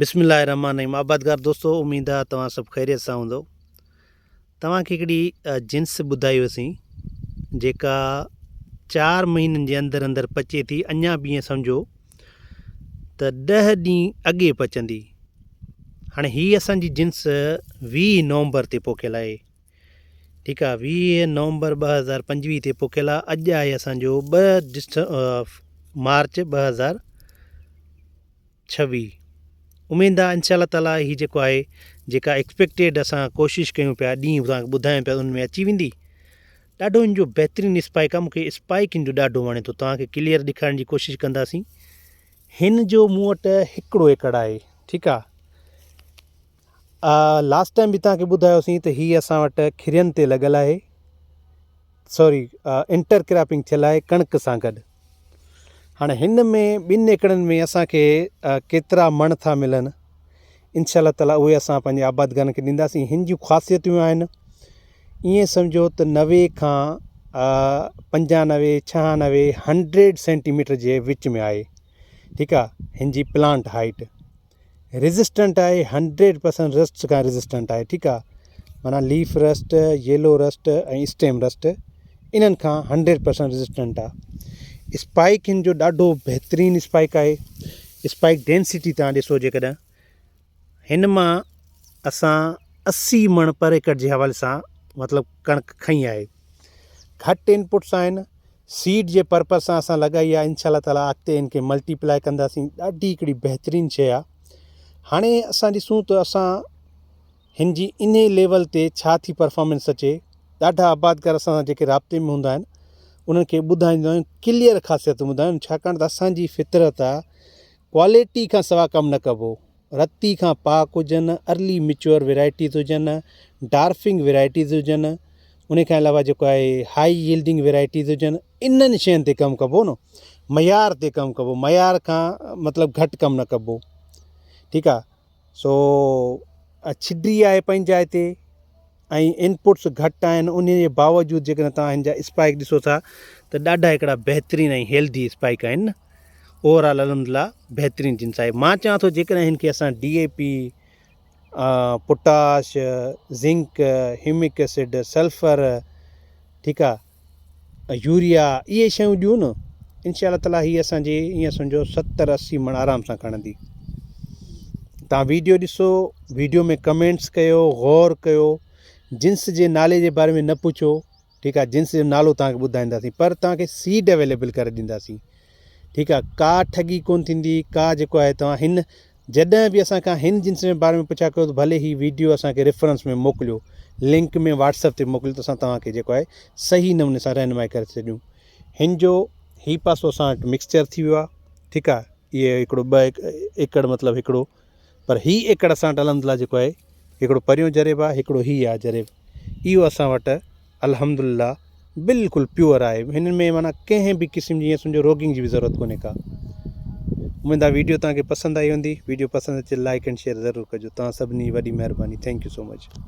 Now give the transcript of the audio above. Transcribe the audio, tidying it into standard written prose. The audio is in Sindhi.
بسم الله الرحمن الرحيم آبادگار دوستو اميد آ توهان سڀ خيريت سان هوندو توهان کي هڪڙي جنس ٻڌائي هئسين جيڪا چار مهينن جي اندر اندر پچي ٿي اڃا به ائين سمجهو ته ڏهه ڏينهن اڳي پچندي هاڻي هي اسان جي جنس 20 نومبر تي پوکيل آهي ٺيڪ آ 20 نومبر 2025 تي پوکيل آ اڄ آهي اسان جو 2 مارچ 2000 ڇويهه. اميد آ انشاء الله تعالي هي جيڪو آهي جيڪا ايڪسپيڪٽيڊ اسان ڪوشش ڪيون پيا ڏينهن توهان کي ٻڌايون پيا ان ۾ اچي ويندي ڏاڍو ان جو بهترين اسپائڪ آ مونکي اسپائڪ ان جو ڏاڍو وڻي ٿو توهان کي ڪليئر ڏيکارڻ جي ڪوشش ڪنداسين هن جو مون وٽ هڪڙو ايڪڙ آهي ٺيڪ آ لاسٽ ٽائم به توهان کي ٻڌايوسين ته هي اسان وٽ کرين تي لڳل آهي سوري انٽر ڪراپنگ ٿيل آهي ڪڻڪ سان گڏ هاڻي هن ۾ ٻن ايڪڙن ۾ اسان کي ڪيترا مڻ ٿا ملن انشاء الله تعالي اهي اسان پنهنجي آبادگارن کي ڏينداسين هن جون خاصيتون آهن ائين سمجهو ته 90 کان 95 96 هنڊريڊ سينٽي ميٽر جي وچ ۾ آهي ٺيڪ آهي هن جي پلانٽ هائيٽ ريزسٽنٽ آهي هنڊريڊ پرسنٽ رسٽ کان ريزسٽنٽ آهي ٺيڪ آهي معنيٰ leaf rust yellow rust ۽ stem rust انهن کان هنڊريڊ پرسنٽ ريزسٽنٽ آهي اسپائڪ هن جو ڏاڍو بهترين اسپائڪ آهي اسپائڪ ڊينسٽي تان ڏسو جيڪڏهن هن مان اسان 80 مڻ پر ايڪڙ جي حوالي سان مطلب ڪڻڪ کنئي آهي گهٽ انپوٽس آهن سيڊ جي پرپز سان اسان لڳائي آ انشاء الله تعالي اڳتي ان کي ملٽي پلائي ڪنداسين ڏاڍي هڪڙي بهترين شي آ هاڻي اسان ڏسون ته اسان هن جي انهي ليول تي ڇا ٿي پرفارمنس اچي ڏاڍا آبادگار اسان سان جيڪي رابطي ۾ هوندا آهن انهن کي ٻڌائيندا آهيون ڪليئر خاصيتون ٻڌايون ڇاڪاڻ ته اسان جي فطرت آ ڪوالٽي کان سوا ڪم نه ڪبو رتي کان پاڪ هجن، ارلي ميچوئر ويرائٽيز هجن، ڊارفنگ ويرائٽيز هجن، ان کان علاوه جيڪو آهي هائي ييلڊنگ ويرائٽيز هجن، انهن شين تي ڪم ڪبو نه، معيار تي ڪم ڪبو، معيار کان مطلب گهٽ ڪم نه ڪبو، ٺيڪ آ، سو ڇڊي آهي پنهنجي جاء تي ۽ انپوٽس گهٽ آهن انهي جي باوجود جيڪڏهن توهان هن جا اسپائڪ ڏسو ٿا ته ڏاڍا هڪڙا بهترين ۽ هيلدي اسپائڪ آهن. اوور آل الحمدلله بهترين جنس آهي مان چوان ٿو جيڪڏهن هن کي اسان D A P potash zinc humic acid sulphur ٺيڪ آ يوريا اهي شيون ڏيون نه انشاء الله تعالي هي اسان جي ائين سمجهو 70 80 مڻ آرام سان کڻندي تان ويڊيو ڏسو ويڊيو ۾ ڪمينٽس ڪيو غور ڪيو جنس جي نالي جي باري ۾ نه پڇو ٺيڪ آ جنس جو نالو توهان کي ٻڌائينداسين پر توهان کي سيڊ اويليبل ڪري ڏينداسين ٺيڪ آ ڪا ٺڳي ڪون ٿيندي ڪا جيڪو آهي توهان هن جڏهن به اسان کان هن جنس جي باري ۾ پڇا ڪيو ته ڀلي هي ويڊيو اسان کي ريفرنس ۾ موڪليو لنڪ ۾ واٽس اپ تي موڪليو ته اسان توهان کي جيڪو آهي صحيح نموني سان رهنمائي ڪري ڇڏيون هن جو هي پاسو اسان وٽ مڪسچر ٿي ويو آ ٺيڪ آ اهي هڪڙو ٻه ايڪڙ مطلب هڪڙو پر هي ايڪڙ اسان وٽ الحمدلله جيڪو آهي هڪڙو پريون جريب آهي هڪڙو هي آهي جريب اهو اسان وٽ الحمدلله بلڪل پيور آهي هن ۾ معنيٰ ڪنهن به قسم جي ائين سمجهو روگنگ جي به ضرورت ڪونهي ڪا اميد آهي ويڊيو توهان کي پسند آئي هوندي ويڊيو پسند اچي لائڪ اينڊ شيئر ضرور ڪجو توهان سڀني جي وڏي مهرباني thank you so much.